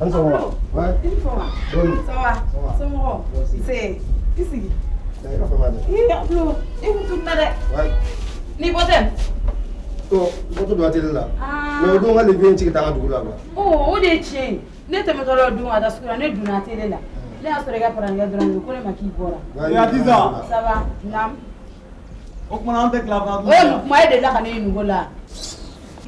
An sɔgɔma. Ouais. I ni fɔma. Boni. Ça va? Somɔgɔw? Nse. I sigi. I ka fama dɛ. Ii Ablo, i kun tununa dɛ. Ouais. N'i bɔ tɛ? Oh, bɔtɔ don atelier la. Ah. Mais o don n ka levier in ci ka taa an ka dugu la quoi. Oh, o de ye tiɲɛ ye. Ne tɛmɛtɔ la o don ka taa sugu la, ne donna atelier la. Ne y'a sɔrɔ i ka parantikɛ dɔrɔn ko ne ma k'i bɔra. Ouais, Hadiza. Ça va? Naam. O kumana an tɛ tila fana O ye mun kuma ye, e delila ka ne ɲininka o la.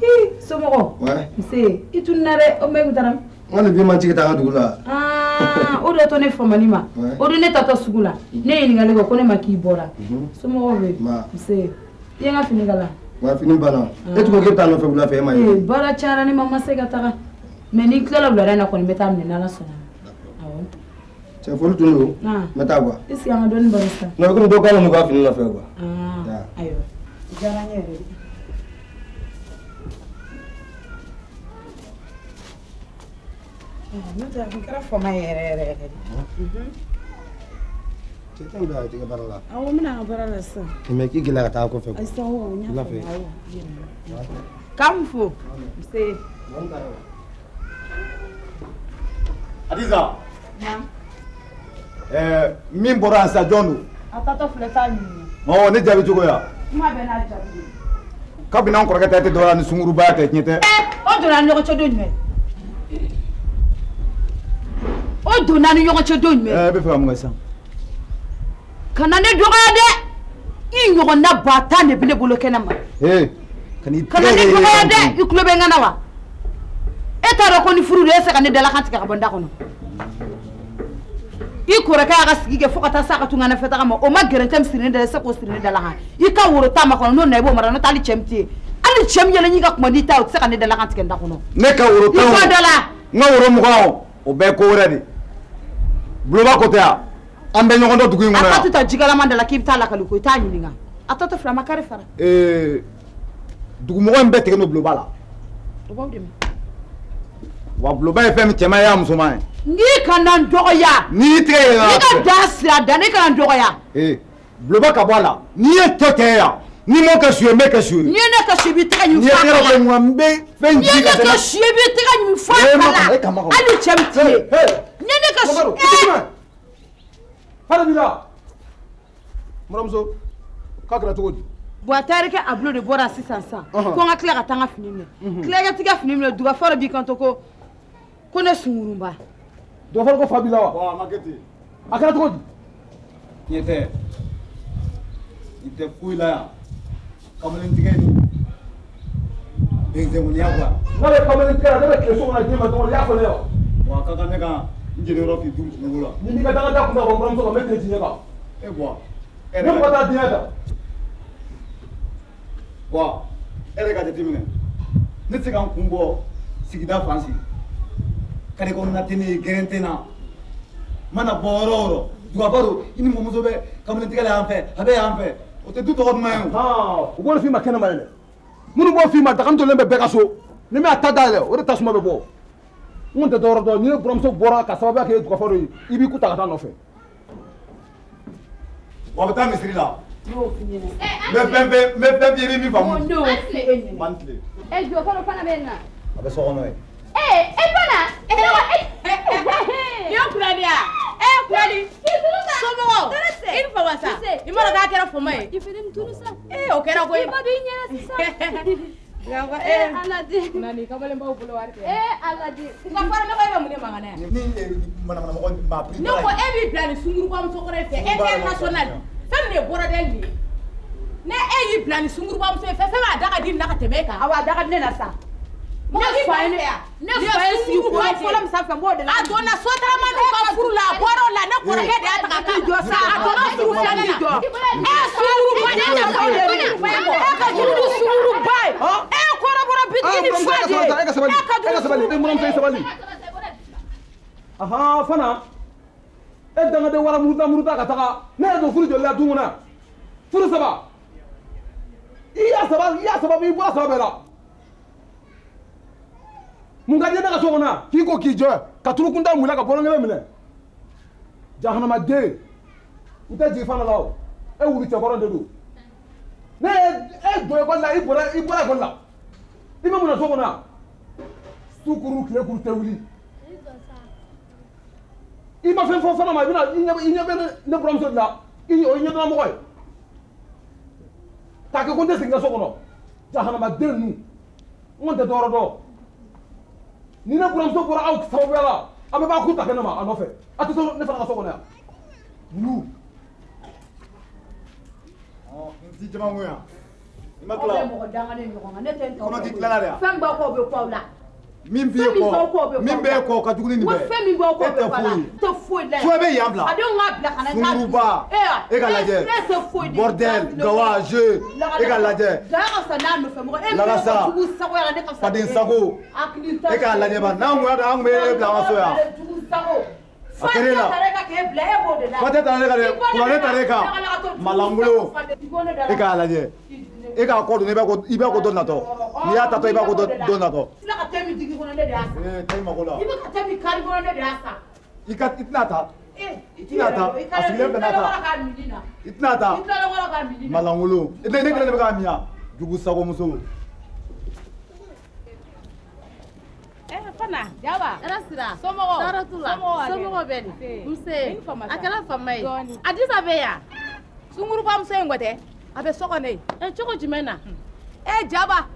Ii, somɔgɔw? Ouais. Nse, i tununa dɛ, o mɛ kun taara min? N ka levier ma ci ka taa an ka dugu la. Ah, o de y'a to ne famani ma. Ouais. O don ne taatɔ sugu la, ne ye ɲininkali kɛ ko ne ma k'i bɔra. Somɔgɔw bɛ yen? Ma. Nse, i ye n ka fini kala? Ouais, fini banna. E tun ko k'e bɛ taa nɔfɛ wula fɛ, e ma ye. Ee, baara cayara ne ma, n ma se ka taga. Mais ni n tilala wulada in na kɔni, n bɛ taa minɛ n'Ala sɔnna. Awɔ. Cɛ foli tun don. Ah. N bɛ taa quoi. Est ce que an ka dɔɔni baro sisan? Non, komi dɔw k'an n'u ka fini nɔfɛ quoi. Ah, Ya. ayiwa. O diyara n ye yɛrɛ de. N'o tɛ a kun kɛra fama ye yɛrɛ yɛrɛ yɛrɛ de. Cɛ tɛ n bila ka t'i ka baara la. Awɔ, n bɛna n ka baara la sisan. Mais k'i gɛlɛya ka taa kɔfɛ quoi. Ayi sa, awɔ, n y'a Wula faamu, fɛ. awɔ. K'an fo. Nse. Hadiza. Naam. Ɛɛ, min bɔra yan sisan, jɔn don? A taatɔ filɛ, t'a ɲininka. Ɔ, ne jaabi cogo ya. Kuma bɛɛ n'a jaabi don. Kabini an kɔrɔkɛ ta tɛ dɔwɛrɛ ni sunkurubaya tɛ, tiɲɛ tɛ. O donna an ni ɲɔgɔn cɛ don jumɛn? O donna an ni ɲɔgɔn cɛ don jumɛn? Ɛɛ, e bɛ fɛ ka mun kɛ sisan? Kana ne dɔgɔya dɛ! I ɲɔgɔnna 10 000 de bɛ ne bolo kɛnɛ ma. Ee, kan'i Kana ne dɔgɔya dɛ! I tulo bɛ n kan na wa? E t'a dɔn ko ni furu don, e tɛ se ka ne dalakan tigɛ ka bɔ n da kɔnɔ. I kɔrɔkɛ y'a ka sigi kɛ fo ka taa s'a ka tunganafɛ taga ma, o ma gɛrɛntɛ min siri ne da la, i tɛ se k'o siri ne da la han. I ka woro ta ma kɔnɔ, n'o nana i b'o mara, n'o tɛ hali cɛ min tɛ yen. Hali cɛ min yɛlɛ n'i ka kuma n'i ta ye, o tɛ se ka ne dalakan tigɛ n da kɔnɔ. Ne ka woro I 10 bɔ o. da la. N ka woro 20 o, o bɛɛ ye ko wɛrɛ de. Buloba ko tɛ yan. An bɛ ɲɔgɔn dɔn dugu in A kɔnɔ ta yan. tɛ taa jikalaman da la k'i bɛ taa lakali ko i t'a ɲininka. A tɔ tɛ fila ma kari fara. Ee, dugumɔgɔ in bɛɛ tigɛ don buloba la. O b'aw dɛmɛ. Wa buloba ye fɛn min cɛman ye, y'a musoman ye. N'i kana n dɔgɔya. N'i y'i tigɛ yɛlɛ. N'i ka da sira da, n'i kana n dɔgɔya. Ee, buloba ka bɔ a la. N'i ye tɔ kɛ yan, n'i m'o kɛ su ye, n bɛ kɛ su ye. N'i ye ne kɛ su ye, i b'i tɛgɛ ɲimi N'i ye f'a tɛgɛ kala. kɛ mun n bɛ fɛn N'i ye ji ne ka kɛ tɛmɛ. su ye, i b'i tɛgɛ ɲimi f'a Ee, kala. makɔnɔ, e ka makɔnɔ. Hali cɛ min t'i ye. Ee, N'i ye ne kɛ su Mamadu, ye. i tɛ jumɛn? Hali bi la. Muramuso, k'a kɛra cogo di? Bon, a tarikɛ a bolo de bɔra sisan sisan. Ko n ka tila ka taa n ka fini minɛ. Tila ka t'i ka fini minɛ, Dugafaro b'i kanto ko ko ne sunkurunba. Dugafaro ko fa b'i la wa? Bon, a ma kɛ ten. A kɛra cogo di? Tiɲɛ tɛ. I tɛ foyi la yan. Kamalen tigɛ ni denmisɛnninya quoi. Ne bɛ kamalen tigɛ la, ne bɛ tile so kɔnɔ den ma dɔrɔn, i y'a fɔ ne ye wa? Bon, a ka kan ne ka n jeni yɔrɔ k'i dun kungo la. Ni m'i ka dangadenya kun ta bɔ n buramuso kan, n bɛ tile ci ɲɛ kan. E bɔn. Ne mɔgɔ t'a diɲɛ ta. Bon, e yɛrɛ ka jateminɛ. Ne tɛ se ka n kun bɔ sigida fan si. Kare kɔnɔna tɛ ne ye, gɛrɛn tɛ n na. N mana bɔ yɔrɔ o yɔrɔ, Dugafaro, i ni mɔmuso bɛ kamalen tigɛ la yan fɛ, a bɛ yan fɛ. O tɛ du tɔgɔ duman ye o. U b'o de f'i ma kɛnɛma yɛrɛ. Minnu b'o f'i ma, daga tolen bɛ bɛɛ ka so. Ni min y'a ta dayɛlɛ, o de tasuma bɛ bɔ. N kun tɛ dɔwɛrɛ dɔn, ni ne buramuso bɔra ka sababuya kɛ Dugafaro ye, i b'i ku ta ka taa nɔfɛ. Wa a bɛ taa misiri la. Ne y'o f'i ɲɛna. N bɛ fɛn fɛn, n bɛ fɛn f'i ye, i bɛ min faamu. Ne y'o f'i e ɲɛna. Man tile. E Dugafaro fana bɛ yen na. A bɛ so kɔnɔ yen. Ee, e fana. E Ni ye Kulali ya? E Kulali. Somɔgɔw? I ni fama sa. I m'a dɔn k'a kɛra fama ye. I fana ni tunu sa. Ee, o kɛra koyi. I ba dɔn i ɲɛna sisan. Ee, Ala de. Kulali, kamalen b'aw bolo wari tɛ. Ee, Ala de. Dugafaro, ne ko e bɛ mun de mankan na yan? Ni manamanamɔgɔ maa Ne ko e b'i bila nin sunkurubamuso kɔrɔ in fɛ, international. Fɛn min de ye bɔrɔdɛli de ye. Ne e y'i bila nin sunkurubamuso in fɛ, fɛn b'a da ka di nin na ka tɛmɛ e kan. Awɔ, a da ka di ne la sa. Ne fa ye ne fa ye sigi kɔrɔ fɔlɔ min sanfɛ, n b'o de la. A donna sotarama n'u ka furu la, a bɔra o la, ne kɔrɔkɛ de y'a ta ka k'a jɔ sa. A donna furu filanan na. Jɔ. E sunkuruba de ye, e ka jugu ni sunkuruba ye. E kɔrɔbɔrɔ bitigi ni fa de ye. E ka sabali, E ka e ka sabali, e buramuso i sabali. Ahan, fana. E dangaden wara muruta muruta ka taga. Ne yɛrɛ don furu joli la du kɔnɔ yan? Furu 3. I y'a saba, i y'a saba, i bɔra saba bɛɛ la. Mun ka di ne ka so kɔnɔ yan? K'i ko k'i jɔ, ka turukunda mun la ka bɔlɔn kelen minɛ. Jahanamaden, n tɛ jigin fana la o. E wulu cɛkɔrɔ de don. Ne ye e don ekɔli la, i bɔra ekɔli la. I bɛ mun na so kɔnɔ yan? Su kuru tile kuru tɛ wuli. I ma fɛn fɔ fana ma, i bɛna i ɲɛ bɛ ne buramuso de la, i o ye ɲɛdɔnna mɔgɔ ye. K'a kɛ ko n tɛ segin ka so kɔnɔ. Jahanamaden ninnu, n kɔni tɛ dɔwɛrɛ dɔn. Ni ne buramuso bɔra aw sababuya la, a bɛɛ b'a ku ta kɛnɛ ma a nɔfɛ. A tɛ to ne fana ka so kɔnɔ yan. Wulu. N ti caman kun yan. I ma tila. Aw bɛ mɔgɔ danganen ɲɔgɔn kan, ne tɛ n tɔw. Kɔnɔ t'i tilala de wa? Fɛn b'aw kɔ, o bɛ ku aw la. Min b'e kɔ, min b'e kɔ ka jugu ni nin bɛɛ ye. Fɛn min b'aw kɔ, e tɛ foyi ye. Tɛ foyi la. Fo e bɛ yan bila. A denw k'a bila ka na n t'a dun. Sunguruba. E ka lajɛ. Ne tɛ foyi di. Bordel, gawa, jeu. E ka lajɛ. Gaya ka fisa n'a nɔfɛ mɔgɔ. E min Lagasa. bɛ jugu sagoya la, ne ka fisa. Faden sago. Hakili t'a E k'a lajɛ ba, n'an kun y'a dɔn an kun bɛ e bila an ka so yan. Jugu sago. A kɛra e la. Fa tɛ ka k'e bila, e b'o de la. Fa tɛ ta ne kan dɛ, kuranɛ ta ne kan. Malangolo. E k'a lajɛ. E k'a kɔ don, i b'a ko dɔ natɔ. N'i y'a tatɔ, i b'a ko dɔ natɔ. Tila ka thé min digi kɔnɔ, ne de y'a san. Ee, taa i mako la. I bɛ ka thé min kari kɔnɔ, ne de y'a san. I ka, i tɛna ta. I tɛna ta. A sigilen bɛ n'a ta. I tɛna ta. I tilalen kɔrɔ k'a min. Malangolo. Ne kelen de bɛ k'a min yan. Jugu sagomuso. Fana. Jaba. Hɛrɛ sira. Somɔgɔw. Tɔɔrɔ t'u la. Somɔgɔw bɛ di? Nse. A kɛra fama ye. Adisa bɛ yan. Sungurubamuso in kɔ tɛ. A bɛ so kɔnɔ yen. Cogo jumɛn na? Jaba,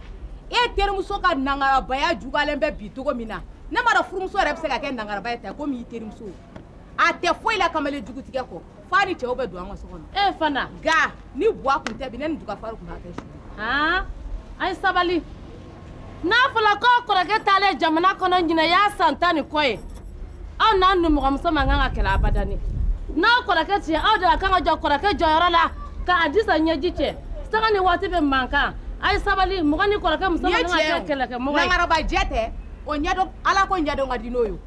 e terimuso ka nangarabaya juguyalen bɛ bi cogo min na, ne m'a dɔn furumuso yɛrɛ bɛ se ka kɛ nangaraba ye tan komi i terimuso. A tɛ foyi la kamalen jugutigɛ kɔ, f'a ni cɛw bɛ don an ka so kɔnɔ. Fana. Nka ni Buwa kun tɛ bi, ne ni Dugafari kun b'a kɛ su. Haan, a ye sabali. N'a fɔra ko kɔrɔkɛ taalen jamana kɔnɔ ɲinɛ y'a san 10 ni kɔ ye, aw n'a nimɔgɔmuso man kan ka kɛlɛ abadani. N'aw kɔrɔkɛ tiɲɛ, aw de ka kan ka jɔ kɔrɔkɛ jɔyɔrɔ la ka Adisa ɲɛji cɛ. Sanga ni waati bɛ mankan. A ye sabali, mɔgɔ ni kɔrɔkɛ muso man kan ka kɛ kɛlɛkɛmɔgɔ ye. Nangarabajɛ tɛ, o ɲɛdɔn, Ala ko ɲɛdɔn ka di n'o ye.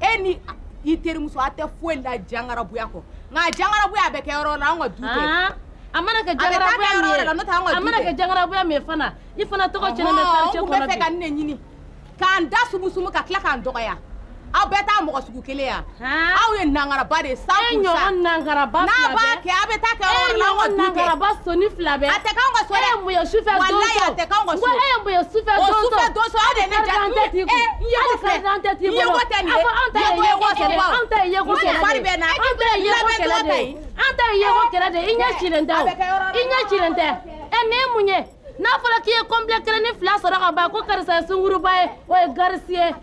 E ni i terimuso a tɛ foyi la jangarabuya kɔ. Nka jangarabuya a bɛ kɛ yɔrɔ la, anw ka du tɛ. A mana kɛ jangarabuya min ye, a mana kɛ jangarabuya min ye fana, i fana tɔgɔ tiɲɛnen bɛ quartier kɔnɔ bi. N kun bɛ fɛ ka nin de ɲini, k'an da sumusumu ka tila k'an dɔgɔya. Aw bɛɛ taa mɔgɔ sugu kelen yan. Aw ye nangaraba de ye 100%. E ɲɔgɔn nangaraba fila bɛɛ. N'a b'a kɛ, a bɛ taa kɛ yɔrɔ wɛrɛ la, anw ka du tɛ. E ɲɔgɔn nangaraba soni fila bɛɛ. A tɛ k'anw ka so dɛ. E ye mun ye sufɛ donso? Walayi a tɛ k'anw ka so. N ko e ye mun ye sufɛ donso? O sufɛ donso, aw de ye ne ja. N ye ko filɛ. N ye ko tɛ nin ye. A fɔ anw ta ye yeko kɛlɛ. Anw ta ye yeko kɛlɛ de. Fari bɛ n na. Anw ta ye yeko kɛlɛ de. Anw ta ye yeko kɛlɛ de. I ɲɛ cilen tɛ o. I ɲɛ cilen tɛ. Nin ye mun ye? N'a fɔra k'i ye kɔnpilɛ 1 ni 2 sɔrɔ ka ban ko karisa ye sunguruba ye, o ye garisi ye.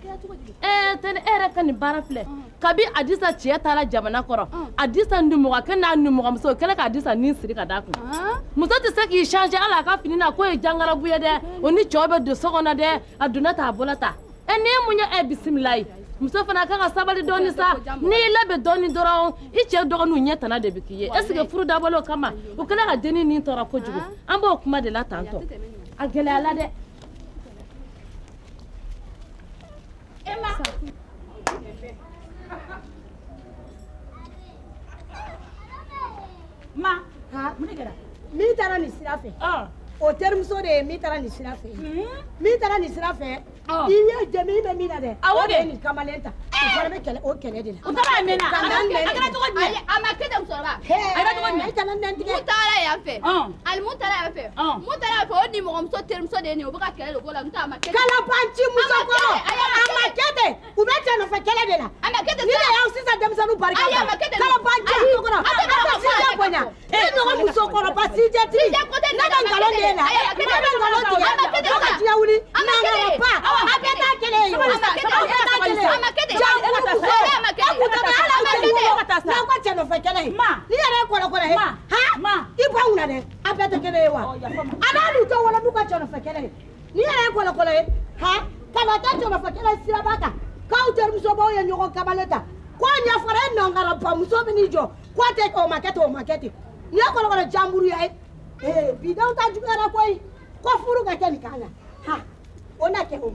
Tɛnɛ, e yɛrɛ ka nin baara filɛ. Kabi Adisa cɛ taara jamana kɔrɔ, Adisa nimɔgɔkɛ n'a nimɔgɔmuso o kɛlen ka Adisa nin siri ka d'a kun. Muso tɛ se k'i changer hali a ka fini na k'o ye jangarabu ye dɛ, o ni cɛw bɛ don so kɔnɔ dɛ, a donna tan a bɔra tan. Nin ye mun ye? Bisimilayi. Muso fana kan ka sabali dɔɔni sa, n'i y'i labɛn dɔɔni dɔrɔn, i cɛ dɔgɔninw ɲɛ tana de bɛ k'i ye. Est ce que furu dabɔla o kama? O kɛlen ka dennin nin tɔɔrɔ kojugu. An b'o kuma de la tantɔ. A gɛlɛyala dɛ. Ma, mun de kɛra? Min taara nin sira fɛ, o terimuso de ye min taara nin sira fɛ. Min taara nin sira fɛ, i ye jɛ min bɛ min na dɛ, o de ye nin kamalen ta. O fana bɛ kɛlɛ o kɛlɛ de la. U taara a mɛnna. A kɛra cogo jumɛn? A ma kɛ ten musokɔrɔba. A kɛra cogo jumɛn? I kana nɛn tigɛ. Mun taara yan fɛ. Ani mun taara yan fɛ. Mun taara yan fɛ, o nimɔgɔmuso terimuso de ye nin ye, o bɛ ka kɛlɛ de k'o la, n'o tɛ a ma kɛ ten. Kalabanci muso kɔrɔ, a ma kɛ ten. U bɛ cɛ nɔfɛ kɛlɛ de la. A ma kɛ ten. Ni de y'aw sisan denmisɛnninw barika. Ayi, a ma kɛ ten. Kalabanci muso kɔrɔ, a ka sijɛ bonya. Ne ɲɔgɔn muso kɔrɔba sijɛ tigi. Ne bɛ nkalon de la. Ne bɛ nkalon tigɛ. Fo ka diɲɛ wuli. Nangaraba, a bɛɛ t'a kelen ye. Aw bɛɛ t'a kelen ye. Jankuru muso, aw kun tɛ bɛn hali aw tɛ wolo. N'aw ka cɛ nɔfɛ kɛlɛ ye. N'i yɛrɛ ye kɔlɔkɔlɔ ye. Han, i bɔ an kunna dɛ. A bɛɛ tɛ kelen ye wa? A n'alu tɛ wolo n'u ka cɛ nɔfɛ kɛlɛ ye. N'i yɛrɛ ye kɔlɔkɔlɔ ye, han, ka na kɛ cɛ nɔfɛ kɛlɛ ye siraba kan. K'aw terimusobaw ye ɲɔgɔn kamalen ta. K'o ɲɛfɔra e nangarabamuso bɛ n'i jɔ. K'o tɛ o ma kɛ ten, o ma kɛ ten. Nin ye kɔlɔkɔlɔ janburuya ye. Bi denw ta juguyara koyi. Ko furu ka kɛ nin kan na. Ha, o na kɛ o.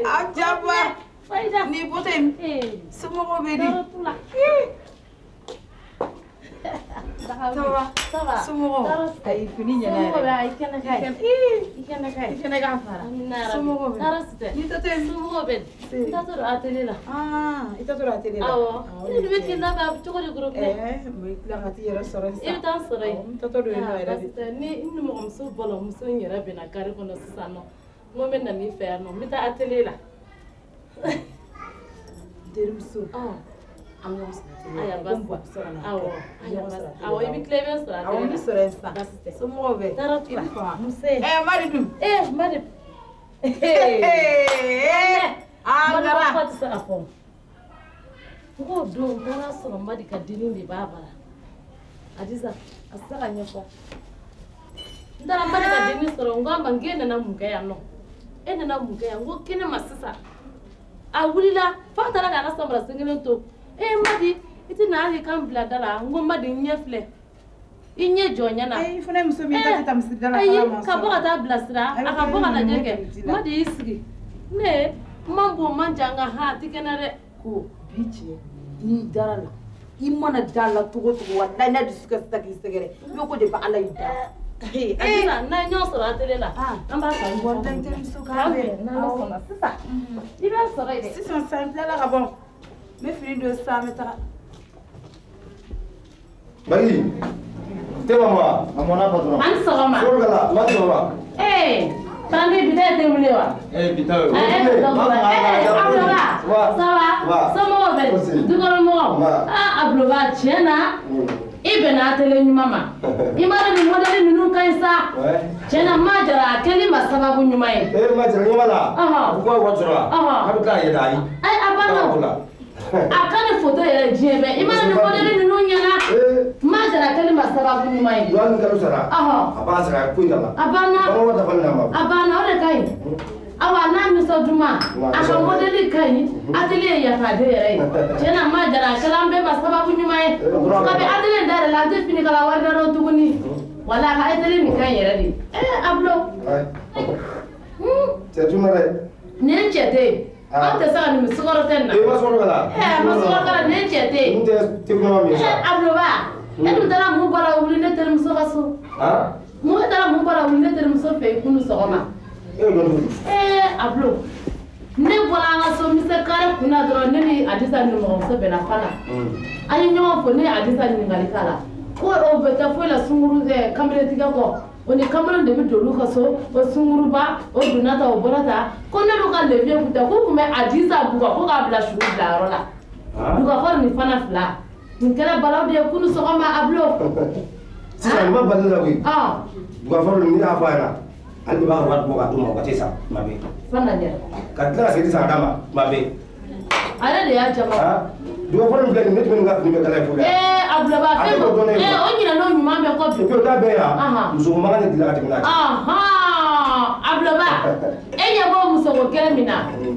Ajaba. Ni bɔtɔ in, somɔgɔw bɛ di? Ça va? Ça va? Somɔgɔw? Ayi, fini ɲɛna yɛrɛ. Somɔgɔw bɛ i kɛnɛ ka ye. I kɛnɛ ka ye. I kɛnɛ ka fara. Somɔgɔw bɛ? Tɔɔrɔ si tɛ. N'i taatɔ ye? Somɔgɔw bɛ di? N taatɔ don atelier la. Ah, i taatɔ don atelier la. Awɔ. Ne dun bɛ k'i labɛn a bɛ cogo di gros filɛ? Ɛɛ, n bɛ tila ka t'i yɛrɛ sɔrɔ sisan. I bɛ taa n sɔrɔ yen. N taatɔ don yen nɔ yɛrɛ de. Baasi tɛ. Ni n nimɔgɔmuso bɔlɔmuso in yɛrɛ bɛna carré kɔnɔ sisan nɔ. N ko n bɛ na n'i fɛ yan nɔ. N bɛ taa atelier la. N terimuso. An bɛ ɲɔgɔn sɔrɔ atelier la. Ayiwa, baasi tɛ. Awɔ. Awɔ, i bɛ tila i bɛ n sɔrɔ atelier la. Awɔ, n bɛ sɔrɔ yen sisan. Baasi tɛ. Somɔgɔw bɛ? Tɔɔrɔ t'u la. Nse. Ɛɛ, Madi dun? Ee, Madi. Ee, Madi ko tɛ se ka fɔ. N k'o don n taara sɔrɔ Madi ka dennin de b'a bara. Adiza, a tɛ se ka ɲɛfɔ. N taara Madi ka dennin sɔrɔ, n ko a ma n k'e nana mun kɛ yan nɔ? E nana mun kɛ yan? N ko kɛnɛ ma sisan. A wulila f'a taara k'a ka samara sen kelen to. Ee Madi, i tɛ na hali k'an bila da la. N ko Madi, n ɲɛ filɛ. I ɲɛ jɔ ɲɛ na. Ayi, i fana ye muso min ye, i ta tɛ taa misiri da la. Ayi, ka bɔ ka taa bilasira, a ka bɔ ka lajɛ kɛ. Madi y'i sigi. Ne, man bon man jan nka han, a tɛ kɛ n na dɛ. Ko bi cɛ, n'i dara la, i mana da la cogo o cogo, walayi n'a dusu ka sisan k'i sɛgɛrɛ, i bɛ ko de bɛ Ala y'i da. Adiza, n'an ye ɲɔgɔn sɔrɔ atelier la, an b'a ta ɲɔgɔn fɛ. Walayi n terimuso k'an bɛn. N'Ala sɔnna sisan. I bɛ n sɔrɔ yen dɛ. Sisan sisan, n tilala ka bɔ. N bɛ fini don sisan, an bɛ taga. Bagi, te mama, a mɔna patron. An ni sɔgɔma. Sɔgɔma kala, ma sɔgɔma. Ee, Tandi bi ta ye te wuli wa? Eh, bi ta ye. Ee, Abdoulaye, ça va? Somɔgɔw bɛ di? Dukɔnɔmɔgɔw? Ah, Abdoulaye, tiɲɛ na, i bɛnna atelier ɲuman ma. I m'a dɔn nin modèle ninnu ka ɲi sa. Tiɲɛ na, ma jara a kɛli ma sababu ɲuman ye. Eh, ma jara ɲuman la. Ɔhɔn. U ko wari sɔrɔ la. Ɔhɔn. A bɛ tila ka yɛlɛ ayi. Ayi, a banna o. A ka nin photo yɛrɛ diɲɛ bɛɛ. I m'a dɔn nin modèle ninnu ɲɛna. Ma jara a kɛli ma sababu ɲuman ye. Hali ni kalo sara. Ɔhɔn. A b'a sara foyi t'a la. A banna. Bagan dafalen na ma. A banna, o de ka ɲi. Awa n'a nisɔn duman, a ka modèle ka ɲi, atelier ye yafaden yɛrɛ ye. Tiɲɛ na, ma jara a kɛla an bɛɛ ma sababu ɲuman ye. Kabi atelier in dayɛlɛ la, an tɛ finikala wari da dɔn tuguni. Wala a ka atelier nin ka ɲi yɛrɛ de. Ee, Abulo. Cɛ tun dɛ. Nin ye cɛ tɛ ye. Anw tɛ se ka nin sukaro tɛ nin na. Ee, ma sukaro k'a la. Ɛɛ, ma sukaro k'a la, nin ye cɛ tɛ ye. N tɛ te kuma min sa. Ee, Abuloba, e dun taara mun bɔra wuli ne terimuso ka so? Mun taara mun bɔra wuli ne terimuso fɛ yen kunun sɔgɔma? Ee, Abulo, ne bɔra an ka so misɛ kare kun na dɔrɔn, ne ni Adisa nimɔgɔmuso bɛnna fa la. An ye ɲɔgɔn fo, ne ye Adisa ɲininkali k'a la. Ko o bɛ taa foyi la sunkuru kamelentigɛ kɔ. O ni kamalen de bɛ don olu ka so, o sunkuruba, o donna ta, o bɔra ta. Ko ne n'u ka levier kun tɛ, k'u kun bɛ Adisa bugɔ ko k'a bila suru bilayɔrɔ la. Bugɔfɔ nin fana fila. Nin kɛra balawu de ye kunun sɔgɔma, Abulo. Sisan nin ma bali la koyi. Bugɔfɔ nin y'a fɔ a ɲɛna. Ale de b'a ka wari bɔ k'a d'u ma o ka te san tuma bɛɛ. Fana ɲɛ. Ka tila ka segin san ka d'a ma tuma bɛɛ. A yɛrɛ de y'a jama. Dugafɔlɔ min filɛ nin ye, ne tun bɛ nin ka fini bɛɛ kala ye fɔlɔ. Ee, Abdoulaye, fɛn dɔ ee, o ɲinɛ n'o ɲuman bɛɛ kɔ bi. Et puis o t'a bɛɛ yan. Muso ko mankan de dilan ka tɛmɛ n'a cɛ. Abdoulaye, e ɲɛ b'o musoko kɛlɛ min na,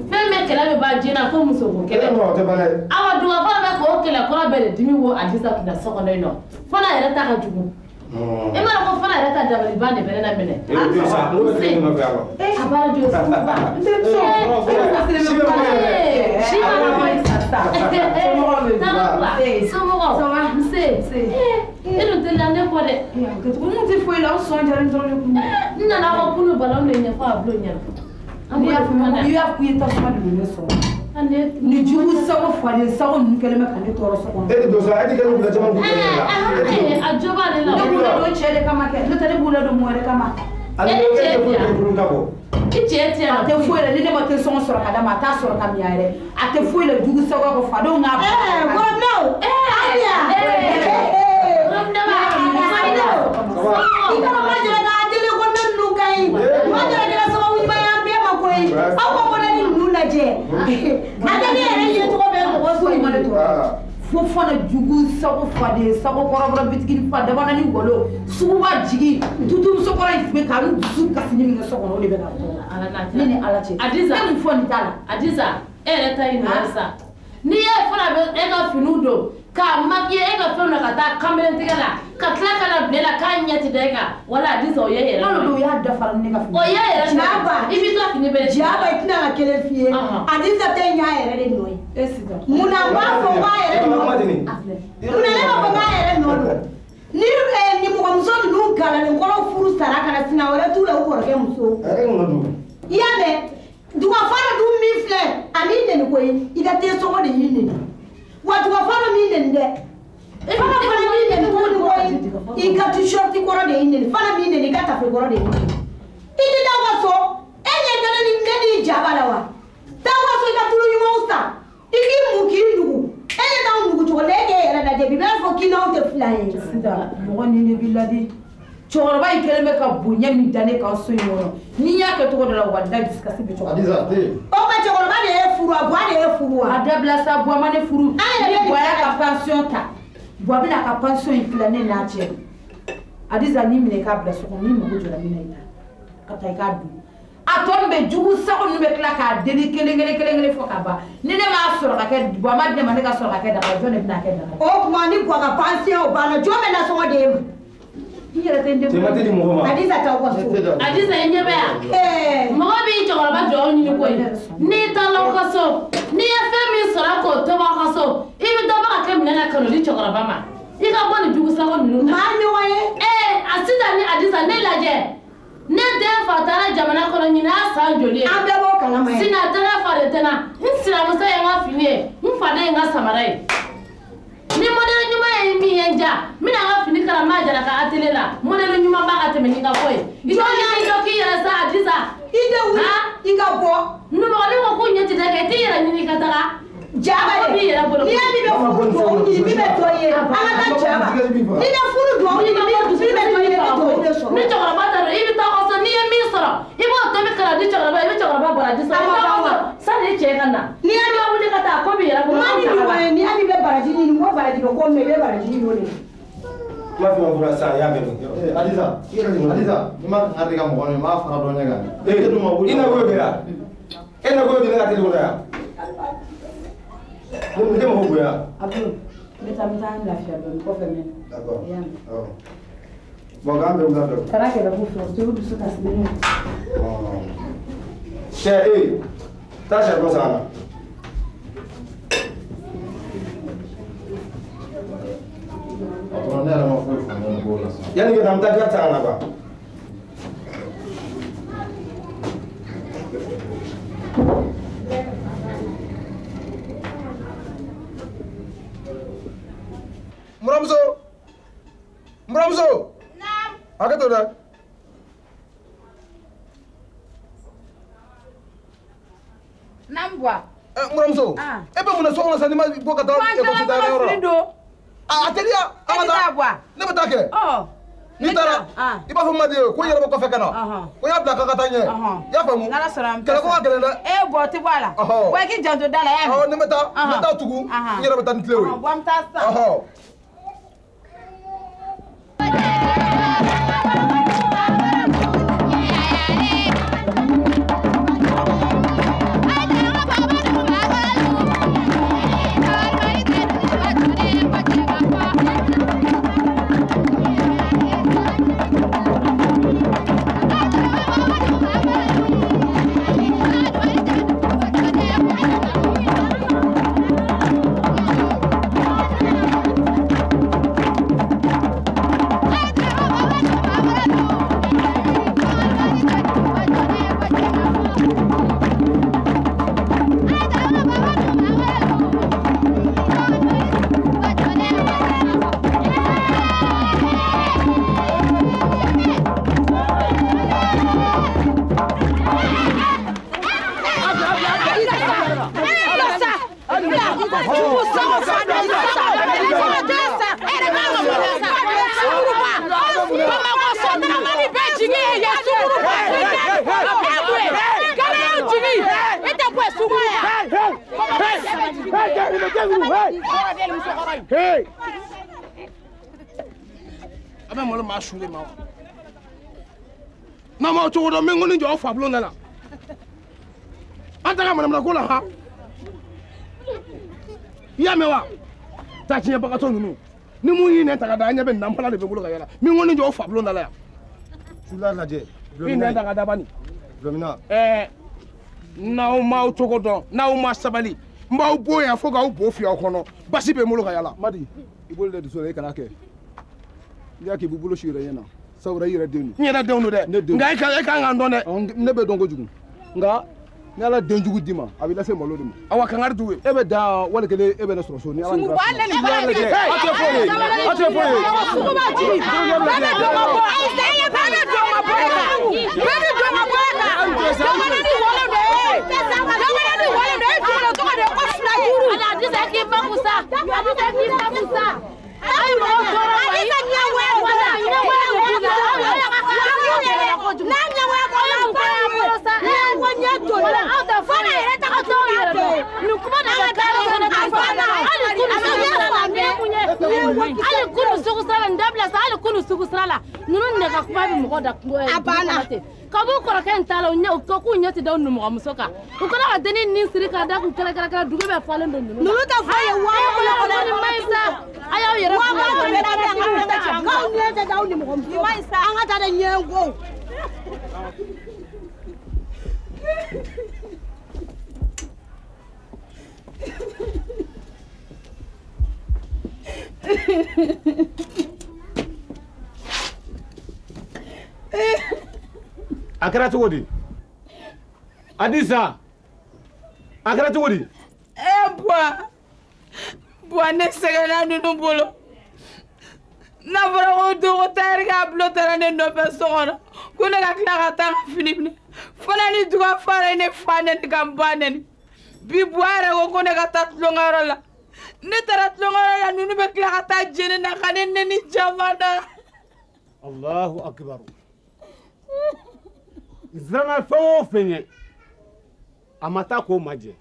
fɛn bɛɛ kɛlɛ bɛ ban diɲɛ na fo musoko kɛlɛ. O tɛ ban dɛ. Awa dugafɔlɔ bɛ k'o kɛlɛ kɔrɔ bɛɛ de dimi wo Adisa kunna so kɔnɔ yen nɔ. Fana yɛrɛ ta ka jugu. E m'a dɔn ko fana yɛrɛ ta dabaliban de bɛ ne la minɛ. E bɛ sa, n ko bɛ tile nɔfɛ yan nɔ. A baara jɔ suguba. N terimuso, Si ma na bɔ yen. Somɔgɔw. Nse. E dun teliya ne kɔ dɛ. N tɛ foyi la, n sɔn jalen dɔrɔn de kun. N nana fɔ kunun balawu de ɲɛfɔ a bulon ɲɛna. N'i y'a fɔ n'i y'a fɔ i ye tasuma de don ne sɔrɔ. Ni jugu sago falen sago ninnu kɛlen bɛ ka ne tɔɔrɔ so kɔnɔ. E tɛ don sa, e tɛ kɛ ni bila caman kun la. A jo b'ale la. Ne b'u ladon cɛ de kama kɛ, n'o tɛ ne b'u ladon mɔgɔ wɛrɛ kama. E ni cɛ tɛ yan. I cɛ tɛ yan. A tɛ foyi la, ni ne ma te sɔngɔ sɔrɔ ka d'a ma, a t'a sɔrɔ ka min a yɛrɛ. A tɛ foyi la jugu sago kɔ fadenw ka. Gɔrɔbinaw. Ayiwa. Gɔrɔbinaba. I kana ma jara ka atelier kɔnɔna ninnu ka ɲi. Ma jara kɛra sababu ɲuman ye an bɛɛ ma koyi. Aw ka modèle ninnu lajɛ. Atelier yɛrɛ ye cogo bɛɛ mɔgɔ foyi ma ne tɔɔrɔ. Fo fana jugu sago faden sago kɔrɔbɔrɔ bitigi fa dabana ni golo suguba jigi tutumuso kɔrɔ in tun bɛ ka n dusu kasi ni min kɛ so kɔnɔ o de bɛ ka tɔɔrɔ. Ne ni Ala cɛ. Adiza. Ne mun fɔ nin t'a la. Adiza, e yɛrɛ ta ye nin ye sa. N'i y'a ye fana bɛ e ka finiw don k'a maquiller e ka fɛnw na ka taa kamelentigɛ la ka tila ka na bila e la k'a ɲɛ ti da e kan wala Adiza o ye e yɛrɛ. N'o don o y'a dafara ni ne ka fini. O y'e yɛrɛ nɔ ye. Jaba. I b'i ka fini bɛɛ. Jaba i tɛna ka kelen f'i ye. Adiza tɛ ɲɛ a yɛrɛ de nɔ ye. E sisan. Munna n b'a fɔ k'a yɛrɛ nɔ don? Munna ne b'a fɔ k'a yɛrɛ nɔ don? Ni nimɔgɔmuso galalenkɔrɔ furu sara ka na sina wɛrɛ t'u la u kɔrɔkɛ muso. I y'a mɛn dugafara dun min filɛ a m'i neni koyi i ka tensɔngɔ de y'i neni wa dugafara m'i neni dɛ. Fana fana m'i neni tuguni koyi i ka t-shirt kɔrɔ de y'i neni fana m'i neni i ka tafe kɔrɔ de y'i neni. I tɛ taa u ka so e ɲɛ tɛ ne ni ne n'i ja b'a la wa taa u ka so i ka tulu ɲumanw san i k'i mun k'i nugu. E ɲɛ t'anw nugu cogo la e k'e yɛrɛ lajɛ bi b'a fɔ k'i n'anw tɛ filan ye. Sisan mɔgɔ ni ne b'i ladi cɛkɔrɔba in kɛlen bɛ ka bonya min da ne kan so in kɔnɔ n'i y'a kɛ cogo dɔ la walahi dusukasi bɛ cɛkɔrɔba. Adiza te. O ma cɛkɔrɔba de ye furu wa Buwa de ye furu wa. A dabila sa Buwa ma ne furu. An yɛrɛ ni Buwa y'a ka pension ta Buwa bɛna a ka pension in tila ne n'a cɛ. Adiza n'i minɛ i k'a bila so kɔnɔ n'i mago jɔra min na i ta ka taa i k'a dun. A tɔ min bɛ jugu sago ninnu bɛ tila k'a deli kelen kelen kelen kelen fo ka ban ni ne m'a sɔrɔ ka kɛ Buwa ma di ne ma ne ka sɔrɔ ka kɛ daga jɔn de bɛna kɛ daga. O tuma ni Buwa ka pension banna jɔn bɛ nasɔngɔ d'e ma. I yɛrɛ tɛ n den. Cɛ ma tɛ di mɔgɔ ma. Adiza t'aw ka so. Adiza i ɲɛ bɛ yan. Mɔgɔ b'i cɛkɔrɔba duwawu ɲini koyi n'i taara aw ka so n'i ye fɛn min sɔrɔ k'o tobi aw ka so i bɛ dɔ bɔ ka kɛ minɛn na ka n'o di cɛkɔrɔba ma i ka bɔ nin jugu sago ninnu kan. Maa ɲɔgɔn ye. A sisan ni Adiza ne lajɛ. Ne den fa taara jamana kɔnɔ ɲinɛ y'a san joli ye. An bɛɛ b'o kalama ye. Sina tɛ ne fa de tɛ na n sinamuso ye n ka fini ye n faden ye n ka samara ye. Ni modèle ɲuman ye min ye n ja n bɛna n ka fini kala n b'a jira ka atelier la modèle ɲuman b'a ka tɛmɛ n'i ka ko ye. I tɛ wuli dɔ k'i yɛrɛ sa Adiza. I tɛ wuli i ka bɔ. Nimɔgɔnin ko k'u ɲɛ ti da kɛ i t'i yɛrɛ ɲini ka taga. Jaba de n'i y'a min bɛ furu duwawu ɲini min bɛ dɔ ye an ka taa jaba n'i bɛ furu duwawu ɲini min bɛ dɔ ye i bɛ duwawu de sɔrɔ. Ni cɛkɔrɔba ta don i bɛ taa ka so n'i ye min sɔrɔ i b'o tobi ka na di cɛkɔrɔba i bɛ cɛkɔrɔba baraji sɔrɔ i bɛ taa ka so sani i cɛ ka na. N'i y'a mɛn wuli ka taa ko b'i yɛrɛ bolo. Maa ni ɲɔgɔn ye n'i y'a min bɛ baraji ɲini ko baraji bɛ ko min i bɛ baraji ɲini o de la. Kuma fɛn o fɛn fɔra sisan i y'a mɛn. Adiza Adiza n'i ma kangari da i ka mɔgɔ ye n b'a fara dɔ ɲɛ kan. I na ko bɛ yan e na ko bɛ ne ka teli kɔnɔ yan. Ne tɛ mɔgɔ bonya. Abdul n bɛ taa n lafiya dɔɔni kɔfɛ mɛn. D'accord. Awɔ. Bon k'an bɛn wula fɛ. Kana kɛlɛ ko fɛ o dusu kasilen don. Cɛ taa saribɔn san ka na. Patron ne yɛrɛ ma foyi faamuya nin ko la sisan. Yanni ka taa n bɛ taa gari san ka na quoi. Muramuso muramuso. Naam. Hakɛ to dɛ. Naam Buwa. Muramuso. E bɛ mun na so kɔnɔ sisan n'i ma bɔ ka taa ekɔliso dayɛlɛ yɔrɔ la. A teliya an ka taa. Ne bɛ taa kɛ. N'i taara i b'a fɔ Madi ye ko n yɛrɛ bɛ kɔfɛ ka na. Ko n y'a bila k'a ka taa ɲɛ. I y'a faamu. N'Ala sɔnna an bɛ taa. Kɛlɛ ko ka gɛlɛn dɛ. Buwa o tɛ bɔ a la. Buwa i k'i janto da la i y'a mɛn. Ne bɛ taa n bɛ taa tugu n yɛrɛ bɛ taa ni tile ye. Buwa an bɛ taa sisan. A bɛ malo maa su de ma wa n'a m'aw cogo dɔn n bɛ n kɔni jɔ aw fa bulon da la an ta ka manamana ko la han i y'a mɛn wa taa tiɲɛbagatɔ ninnu ni mun y'i nɛn ta ka da an ɲɛ bɛ nin na n fana de bɛ bolo ka yala n bɛ n kɔni jɔ aw fa bulon da la yan. Sula lajɛ. I nɛn ta ka da bani. Bulomina. N'aw m'aw cogo dɔn n'aw ma sabali n b'aw bo yan fo k'aw bo fiyɛ aw kɔnɔ basi bɛ n bolo ka yala. Madi i bolo da dusu la i kana kɛ. N'i y'a kɛ i b'i bolo si yɛrɛ ɲɛ na. Sabula i yɛrɛ den don. N yɛrɛ denw don dɛ. Ne denw. Nka e kan k'an dɔn dɛ. Ne bɛ dɔn kojugu. Nka ni Ala den jugu d'i ma, a b'i lase malo de ma. Awa kangari t'u ye. E bɛ da wali kelen e bɛ ne sɔrɔ so ni Ala ni Sunguruba hali ne ni ba lajɛ. A tɛ fɔ ye. A tɛ fɔ ye. Sunguruba jigi. Bɛɛ bɛ dɔn ka bɔ. Bɛɛ bɛ dɔn ka bɔ e kan. Bɛɛ bɛ dɔn ka bɔ e kan. Jamana ni wale don e. Jamana ni wale don e jɔlen tɔgɔ de ye ko fila duuru. Adisa k'i ba kusa. Adisa k'i ba kusa. Ayi mɔgɔ tɔɔrɔ wa. Adisa ɲɛgoya bɔra. N'a ɲɛgoya bɔra ɲɛgo ɲɛ toli. Fana yɛrɛ ta ka t'o yɛrɛ dɔn. Nin kuma de bɛ k'ale kɔnɔ ka fɔ. Hali kunu sugu sira la nin ye mun ye? Hali kunu sugu sira la nin dabila sa hali kunu sugu sira la ninnu de ka kuma bɛ mɔgɔ da kungo A banna. Kabu kɔrɔkɛ in t'a la u ɲɛ u ko k'u ɲɛ ti da u nimɔgɔmuso kan. U kɛlen ka dennin nin siri k'a da k'u kɛrɛkɛrɛ dugu bɛɛ falen don ninnu na. Ninnu tɛ fɔ ye waa kɔnɔ kɔnɔ. Nin ma ɲi sa. A y'aw yɛrɛ Waa b'a tɔ bɛɛ dabila an ka fɛn cɛ. K'aw ɲɛ tɛ da aw nimɔgɔmuso kan. An ka taa dɛ ɲɛgo. A kɛra cogo di? Adisa, a kɛra cogo di? Buwa, Buwa ne sɛgɛnna ninnu bolo. N'a fɔra ko dogo tayɛri k'a bulon taara ne nɔfɛ so kɔnɔ ko ne ka tila ka taa n ka fini minɛ. Fana ni duga fara ye ne fa nɛni ka n ba nɛni. Bi Buwa yɛrɛ ko ko ne ka taa tulonkɛyɔrɔ la. Ne taara tulonkɛyɔrɔ la ninnu bɛ tila ka taa jeni na ka ne nɛni jama na. Allahu akbar. N siranna fɛn o fɛn ɲɛ, a ma taa k'o majɛ.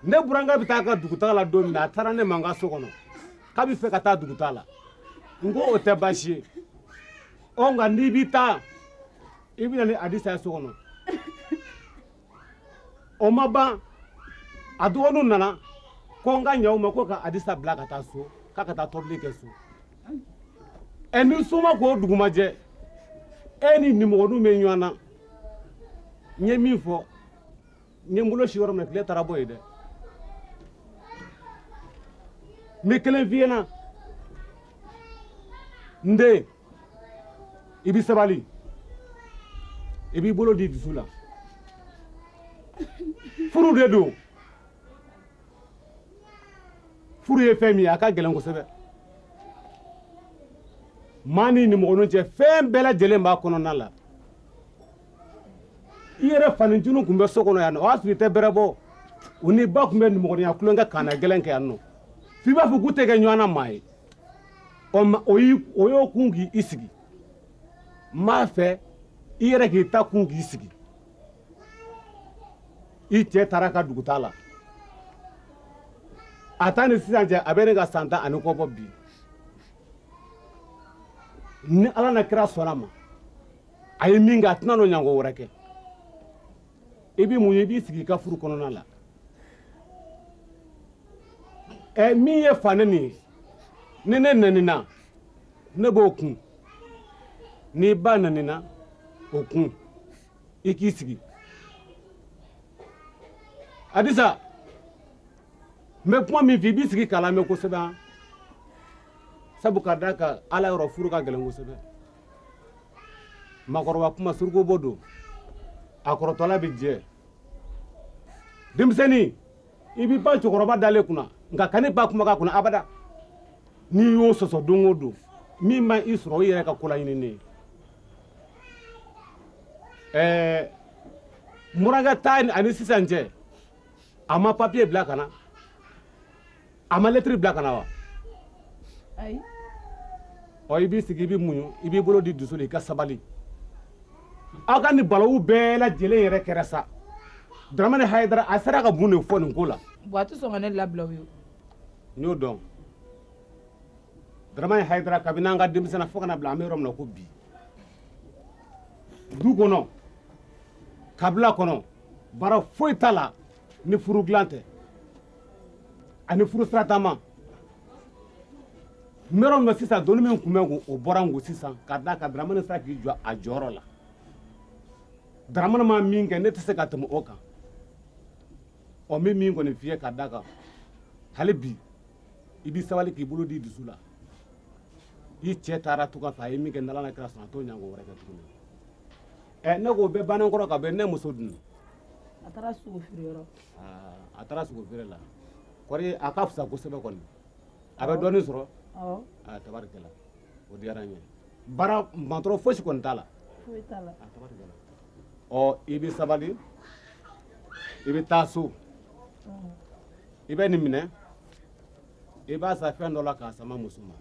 Ne burankɛ bɛ taa ka dugutaga la don min na, a taara ne ma n ka so kɔnɔ k'a bɛ fɛ ka taa dugutaga la. N ko o tɛ baasi ye. Ɔ nka n'i bɛ taa, i bɛ na ni Adisa ye so kɔnɔ. O ma ban, a dɔgɔninw nana ko n ka ɲɛ u ma ko ka Adisa bila ka taa so, k'a ka taa tobili kɛ so. Ɛ ni so ma k'o dugu ma jɛ, e ni nimɔgɔninw bɛ ɲɔgɔn na. N ye min fɔ, n ye n bolo si yɔrɔ min na, tile taara bɔ yen dɛ. N bɛ kelen f'i ɲɛna. N den, i bɛ sabali, i b'i bolo di dusu la. Furu de don. Furu ye fɛn min ye, a ka gɛlɛn kosɛbɛ. Maa ni nimɔgɔninw cɛ, fɛn bɛɛ lajɛlen b'a kɔnɔna la. I yɛrɛ fanicinin tun bɛ so kɔnɔ yan nɔ, o y'a sɔrɔ i tɛ bɛrɛ bɔ. U ni ba tun bɛ nimɔgɔninya tulonkɛ kanna gɛlɛn kɛ yan nɔ. F'i b'a fɔ k'u tɛ kɛ ɲɔgɔn na maa ye. Ɔ o y'o kun k'i sigi. N b'a fɛ i yɛrɛ k'i ta kun k'i sigi. I cɛ taara ka dugutaa la. A ta ni sisan cɛ, a bɛ ne ka san 10 ani kɔ bɔ bi. Ni Ala na kira sɔnna ma, a ye min kɛ, a tɛna n'o ɲɔgɔn wɛrɛ kɛ. I b'i muɲu, i b'i sigi i ka furu kɔnɔna la. Ɛ min ye fa ne nin ye, ni ne nɛnina, ne b'o kun. N'i ba nɛnina, o kun. I k'i sigi. Adisa, n bɛ kuma min f'i ye, i b'i sigi k'a lamɛn kosɛbɛ han. Sabu ka d'a kan Ala yɔrɔ furu ka gɛlɛn kosɛbɛ. Maakɔrɔba kuma suruku don, a kɔrɔtɔla bɛ jɛ. Denmisɛnnin, i b'i ba cɛkɔrɔba dalen kunna, nka kan'i ba kumakan kunna abada. N'i y'o sɔsɔ don o don, min ma i sɔrɔ o yɛrɛ ka kolaɲininen ye. Ɛɛ murankɛ ta ani sisan cɛ, a ma papiye bila ka na, a ma lɛtiri bila ka na wa? Ayi. Ɔ i b'i sigi, i b'i muɲu, i b'i bolo di dusu la, i ka sabali. Aw ka nin balawu bɛɛ lajɛlen yɛrɛ kɛra sa. Dramani Hayidara a sera ka mun de fɔ nin ko la? Buwa a tɛ sɔn ka ne labila o ye. N y'o dɔn. Dramani Hayidara kabini an ka denmisɛnnin fo ka na bila an bɛ yɔrɔ min na ko bi. Du kɔnɔ, kabila kɔnɔ, baara foyi t'a la ni furu dilan tɛ. Ani furu sira taama. N bɛ yɔrɔ min na sisan, doni min tun bɛ n kun, o bɔra n kun sisan ka d'a kan Dramani sera k'i jɔ a jɔyɔrɔ la. Dramani ma min kɛ, ne tɛ se ka tɛmɛ o kan. Ɔ n bɛ min kɔni f'i ye ka d'a kan, hali bi i b'i sabali k'i bolo di dusu la. I cɛ taara tuga fɛ a ye min kɛ n'Ala n'a kira sɔnna a t'o ɲɔgɔn wɛrɛ kɛ tuguni. Ɛ ne k'o bɛɛ bannen kɔrɔ ka bɛn ne muso dun. A taara sogo feere yɔrɔ. Aa a taara sogo feere la. Kɔri a ka fisa kosɛbɛ kɔni. A bɛ dɔɔnin sɔrɔ. Awɔ. Aa tabarikɛla o diyara n ye. Baara mantɔrɔ fosi kɔni t'a la. Foyi t'a la. A tabarikɛla. Ɔ i bɛ sabali. I bɛ taa so. I bɛ nin minɛ. I b'a san fɛn dɔ la k'a sama muso ma.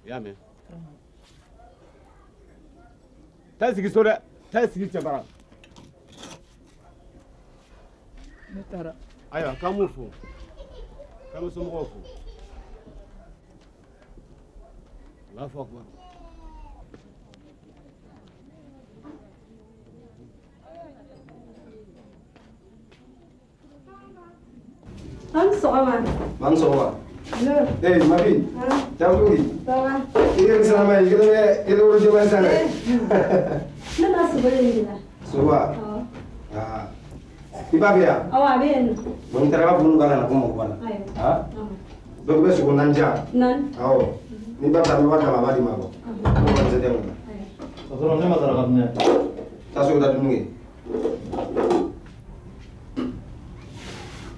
I y'a mɛn? Taa i sigi so dɛ. Taa i sigi cɛbara. Ne taara. Ayiwa k'an b'u fo. K'an bɛ somɔgɔw fo. Allahu akbar. An sɔgɔma. An sɔgɔma. Eh, ma fille. Ça va cogo di? Ça va. I yɛrɛ salama ye, i kɛlen bɛ i wolo jɛman sisan dɛ. Ne ma sogo de ɲini la. Sogo wa? Awɔ. Aa. I ba bɛ yan? Awɔ, a bɛ yen nɔ. Bon, n'i taara i b'a fɔ n'u ka na ko mako b'a la. Ayiwa. Ah? Donc i bɛ sogo naani di yan. Naani. Awɔ. N'i ba bɛ taa n bɛ wari d'a ma a b'a d'i ma kɔ. Ko wari tɛ n kun. Patron, ne ma saraka dun dɛ. Taa so ka taa dumuni kɛ.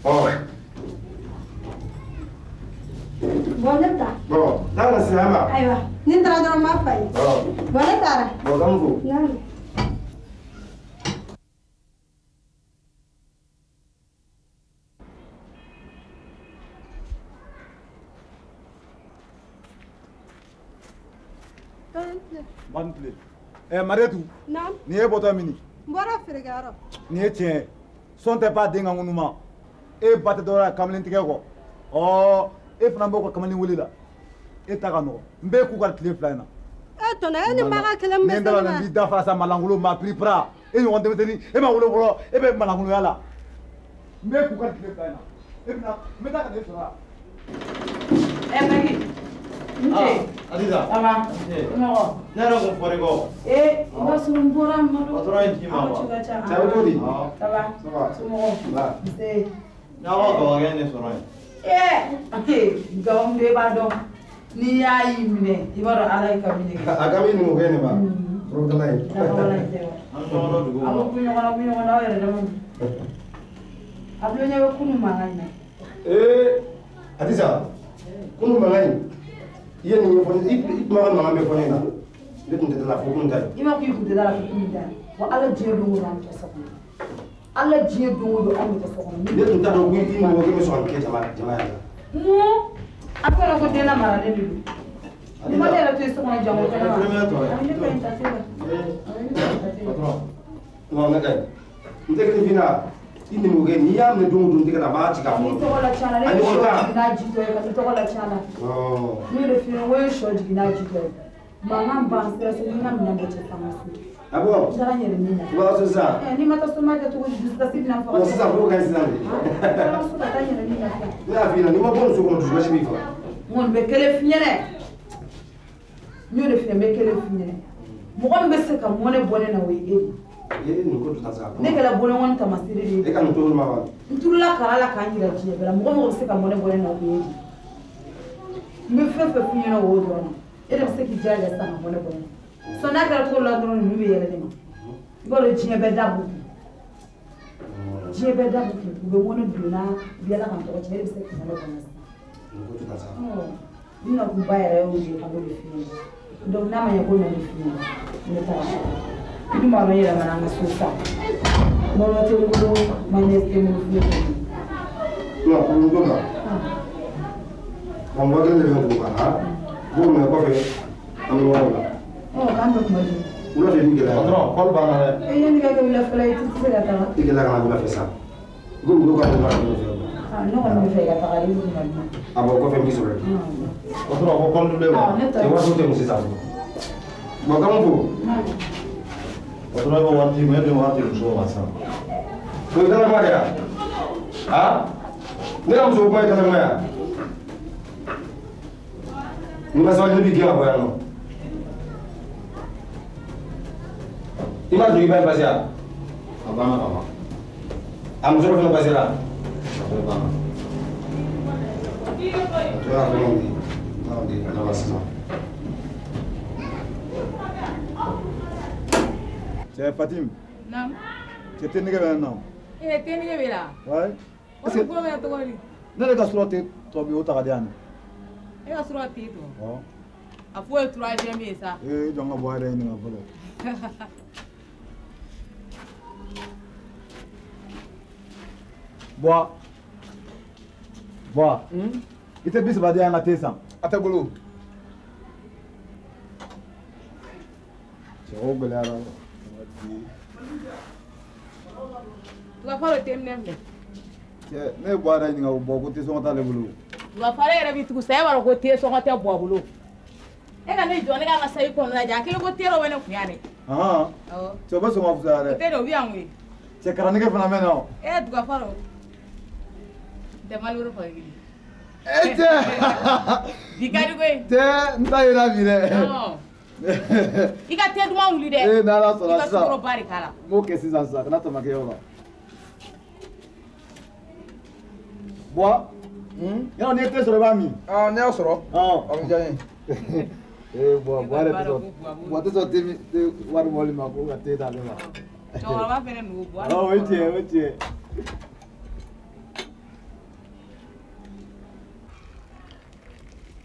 Ɔ. Bon, ne bɛ taa. Bon, taa na sisan ma. Ayiwa, ni n taara dɔrɔn n b'a f'a ye. Awɔ. Bon, ne taara. Bon, k'an fo. Naani. Ban tile. Ɛ Marietou. Naam. Nin ye bɔtɔ min ye. N bɔra feerekɛyɔrɔ. Nin ye tiɲɛ ye. Sɔn tɛ ba den ka ŋunu ma. E ba tɛ dɔwɛrɛ ye kamalentigɛ kɔ. Ɔ e fana b'o ka kamalen wele la. E ta ka nɔgɔn. N b'e k'u ka tile 2 in na. E tɔnɔ e ni maa ka kɛlɛ min bɛ se ne ma. N b'i dafa sa malankolon ma piripara. E ɲɔgɔn denmisɛnnin e ma wolo fɔlɔ e bɛ malankolonya la. N b'e k'u ka tile 2 in na. E bɛna n bɛ taa ka n'e sɔrɔ yan. Ɛ Magi. N ce. Adiza. Ça va? Somɔgɔw. Ne yɛrɛ kun fɔr'i kɔ. Ee i b'a sɔrɔ n bɔra Madu. Patron ye ji ma wa? Aw ci ka ca. Ça va cogo di? Ça va? Ça va. Somɔgɔw. Nse. N'aw ka gawakɛ ne sɔrɔ yen. Ee Gawo e b'a dɔn n'i y'a y'i minɛ i b'a dɔn Ala ye kabini kɛ. A kabini numukɛ ne ma. Dɔrɔgutala ye. An ɲɔgɔn dɔn dugu kɔnɔ. Aw bɛ kun ɲɔgɔn na kun ɲɔgɔn na aw yɛrɛ dama. A tulo ɲɛ bɛ kunun mankan in na. Ee Adiza kunun mankan in i ye nin ɲɛfɔ ne i tun b'a ka mankan bɛɛ fɔ ne ɲɛna ne tun tɛ da la fo kunun ta ye. I ma k'i kun tɛ da la fo kunun ta ye wa Ala diɲɛ don o don an bɛ taa so kɔnɔ. Ala diɲɛ don o don anw bɛ taa so kɔnɔ. Ne tun t'a dɔn ko i mɔgɔ bɛ sɔn ka kɛ jama yɛrɛ la. Mun a fɔra ko den lamaralen de don. Ni ma ne yɛrɛ to yen so kɔnɔ jango kɛnɛ ma. A bɛ ne ka ɲi ta te la. Patron non ne ka ɲi n tɛ kelen f'i ɲɛna i nimɔgɔkɛ n'i y'a minɛ don o don n tɛgɛ la a b'a ci k'a fɔ. N'i tɔgɔ la tiɲɛ na ne ye sɔ jigin n'a ji tɔ ye ka n'i tɔgɔ la tiɲɛ na. N'o de f'i ɲɛna n ko ye sɔ jigin n'a ji tɔ ye. Mankan ban sira so n ka minɛn bɛɛ cɛ f'an ka so. Ah bon? N taara n yɛrɛ min na. I b'a so sisan? N'i ma taa so ma kɛ cogo di dusukasi bɛna n faga. Non sisan ko ka ɲi sisan de. N taara so ka taa n yɛrɛ min na sisan. Ne y'a f'i ɲɛna n'i ma bɔ muso kɔnɔ dusukasi b'i faga. N kɔni bɛ kelen f'i ɲɛna. N y'o de f'i ɲɛna n bɛ kelen f'i ɲɛna. Mɔgɔ min bɛ se ka mɔnɛ bɔ ne na o ye e de ye. Ee nin ko tɛ sa. Ne kɛra bɔnɛŋɔni taamasere de ye. E ka nin to ma wa? N turula kara la k'an yira diɲɛ bɛɛ la mɔgɔ mɔgɔ bɛ se ka mɔnɛ bɔ ne na o ye e de ye. N bɛ fɛn fɛn f'i ɲɛna o y'o dɔrɔn de. E de bɛ se k'i jilaja sisan ka mɔnɛ bɔ ne na. Sɔn n'a kɛra cogo dɔ la dɔrɔn ninnu bɛ yɛlɛ ne ma. I b'a dɔn diɲɛ bɛɛ da b'u kun. Diɲɛ bɛɛ da b'u kun u bɛ mɔnɛ don n na u bɛ yala ka n tɔgɔ tiɲɛ e de bɛ se k'i mɔnɛ bɔ n na sisan. Nin ko tɛ sa. N na kun ba yɛrɛ y'o de ye ka n'o de f'i ɲɛna. Donc n'a ma ɲɛ ko na de f'i ɲɛna ne taara so. I dun b'a dɔn n yɛlɛmana an ka so sisan. Nɔnɔ tɛ n bolo mayonnaise tɛ n bolo filen tɛ n bolo. Non problème t'o la. Bon wa kelen de bɛ n kun kan han. B'o minɛ kɔfɛ an bɛ ɲɔgɔn bila. Ɔ k'an bɛ kuma jumɛn? Wula fɛ i b'i gɛlɛya. Patron, kɔli banna dɛ. E yanni ka kɛ wulafɛla ye i tɛ se ka taga. I gɛlɛya ka na wula fɛ sa. I ko wulu ka na wula fɛ. Ne kɔni bɛ fɛ i ka taga i bɛ kuma jumɛn? A bɔ kɔfɛ n b'i sɔrɔ yen. Patron, ko kɔli dulen ma. Ne ta. I wari tɛ mun sisan. Bon k'an fo. Patron, e bɛ wari di ma e bɛ wari di muso ma sisan. O ye dala kuma de ye wa? Han? Ne ka muso kuma ye dala kuma ye wa? N'i ma sabali ne b'i gɛn ka bɔ yan nɔ. I ma don i ba in pase wa? A banna ka ban. A muso dɔ fana pasera. A bɛɛ banna. A tora a fɛngɛ de. N'a de ala sisan. Cɛ Fatim. Naamu. Cɛ te nege bɛ na. Ee te nege bɛ la. Ouais. O ko bɛ cogo di? Ne yɛrɛ ka sura te tɔ bɛ o ta ka di yan nɔ. E ka sura te tɔ? Awɔ. A f'o ye troisième ye sa. Ee jɔ n ka bɔ a yɛrɛ ɲininka fɔlɔ. Buwa. Buwa. I tɛ 30 di yan ka te san. A tɛ bolo. Cɛ o gɛlɛyara. Tugafaro te minɛ filɛ. Cɛ ne ye Buwa yɛrɛ ɲininka o bɔ ko te sɔngɔ t'ale bolo. Tugafaro yɛrɛ b'i tugu sa e b'a dɔn ko te sɔngɔ tɛ Buwa bolo. E ka ne jɔ ne k'an ka sayi kɔnɔ lajɛ a kelen ko te dɔ bɛ ne kun yan dɛ. Ahan. Awɔ. Cɛ o bɛ sɔn ka fisaya dɛ. O te de o bɛ yan koyi. Cɛ karanɛgɛ fana bɛ na o. E Tugafaro. N tɛ malibolo fa kelen. E cɛ. Bi ka di koyi. Cɛ n ta yera bi dɛ. I ka te duman wuli dɛ. Ee n'Ala sɔnna sisan. I ka sukaro ba de k'a la. N b'o kɛ sisan sisan kana tama kɛ yɔrɔ la. Buwa. Yɔrɔ n'i ye te sɔrɔ i b'a min. Aa ne y'a sɔrɔ. A bɛ diya n ye. Ee Buwa Buwa yɛrɛ tɛ sɔn Buwa tɛ sɔn te min te wari bɔli ma ko ka te d'ale ma. Cɛkɔrɔba fɛnɛ nugu Buwa. Awɔ o ye tiɲɛ o ye tiɲɛ.